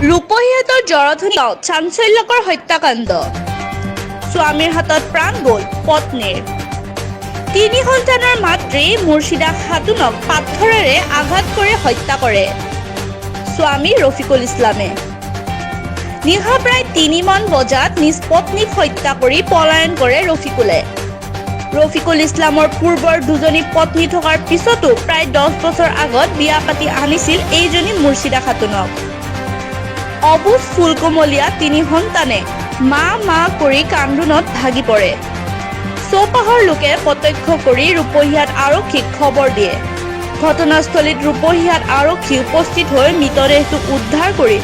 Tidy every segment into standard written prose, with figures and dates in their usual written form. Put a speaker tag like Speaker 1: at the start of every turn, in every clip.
Speaker 1: ৰূপহীহাটৰ জৰধনী গাঁৱত চাঞ্চল্যকৰ হত্যাকাণ্ড। স্বামীৰ হাতত প্ৰাণ গ'ল পত্নীৰ। তিনি সন্তানৰ মাতৃ মুৰ্শিদা খাতুনক পাথৰেৰে আঘাত কৰি হত্যা কৰে স্বামী ৰফিকুল ইছলামে। নিশা প্ৰায় 3মান বজাত নিজ পত্নীক হত্যা কৰি পলায়ন কৰে ৰফিকুলে। ৰফিকুল ইছলামৰ পূৰ্বৰ দুজনী পত্নী থকাৰ পিছতো প্ৰায় 10 বছৰ আগত বিয়া পাতি আনিছিল এইজনী মুৰ্শিদা খাতুনক। অবুজ ফুলকুমলীয়া তিনি সন্তানে মা মা কৰি কান্দোনত ভাগি পৰে। চৌপাশৰ লোকে প্ৰত্যক্ষ কৰি ৰূপহীহাট আৰক্ষীক খবৰ দিয়ে। ঘটনাস্থলীত ৰূপহীহাট আৰক্ষী উপস্থিত হৈ মৃতদেহটো উদ্ধাৰ কৰি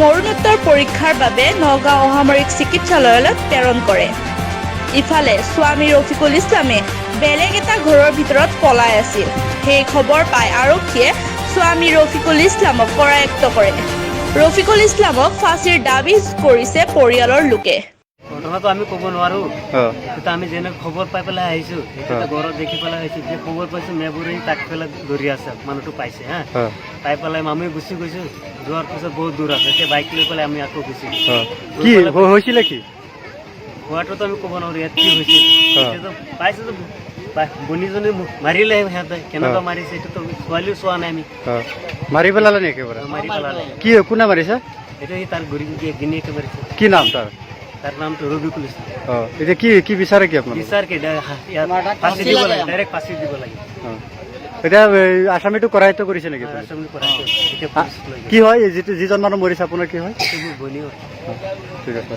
Speaker 1: মৰণোত্তৰ পৰীক্ষাৰ বাবে নগাঁও অসামৰিক চিকিৎসালয়লৈ প্ৰেৰণ কৰে। ইফালে স্বামী ৰফিকুল ইছলামে বেলেগ এটা ঘৰৰ ভিতৰত পলাই আছিল। সেই খবৰ পাই আৰক্ষীয়ে স্বামী ৰফিকুল ইছলামক কৰায়ত্ব কৰে। ৰফিকুল ইছলামক ফাঁচীৰ দাবী কৰিছে পৰিয়ালৰ লোকে।
Speaker 2: ঘটনাটো আমি ক'ব নোৱাৰো। কিন্তু আমি যেনে খবৰ পাই পেলাই আহিছো, সেইটো ঘৰত দেখি পেলাই আহিছো যে খবৰ পাইছো মেবুৰি তাক পেলাই ধৰি আছে, মানুহটো পাইছে হা। পাই পেলাই আমি গুচি গৈছো। যোৱাৰ পিছত বহুত দূৰ আছে, এতিয়া বাইক লৈ পেলাই আমি আকৌ গুচি গৈছো।
Speaker 3: কি হৈছিলে কি?
Speaker 2: হোৱাটোতো আমি ক'ব নোৱাৰো ইয়াত কি হৈছে। এতিয়াতো পাইছো তো, বনীজনী মাৰিলে সিহঁতে। কেনেকুৱা মাৰিছে এইটোতো ছোৱালীও চোৱা নাই আমি।
Speaker 3: মাৰি পেলালে নেকি একেবাৰে?
Speaker 2: মাৰি পেলালে।
Speaker 3: কি, কোনে মাৰিছে?
Speaker 2: এইটো সি তাৰ ঘূৰি গিনিয়েকে মাৰিছে।
Speaker 3: কি নাম তাৰ?
Speaker 2: তাৰ নামটো ৰবিকুল ইছলাম।
Speaker 3: এতিয়া কি কি বিচাৰে কি আপোনালোকে?
Speaker 2: বিচাৰ কি, ইয়াত ফাঁচি দিব লাগে, ডাইৰেক্ট ফাঁচি দিব লাগে।
Speaker 3: এতিয়া এই আসামীটো কৰায়ত্ব কৰিছে নেকি পুলিচে?
Speaker 2: আসামী কৰাইছে এতিয়া, পুলিচ লৈ গৈছে।
Speaker 3: কি হয়, এই যিটো যিজন মানুহ মৰিছে, আপোনাৰ কি হয়?
Speaker 2: এইটো মোৰ ভনী হয়।
Speaker 3: ঠিক আছে।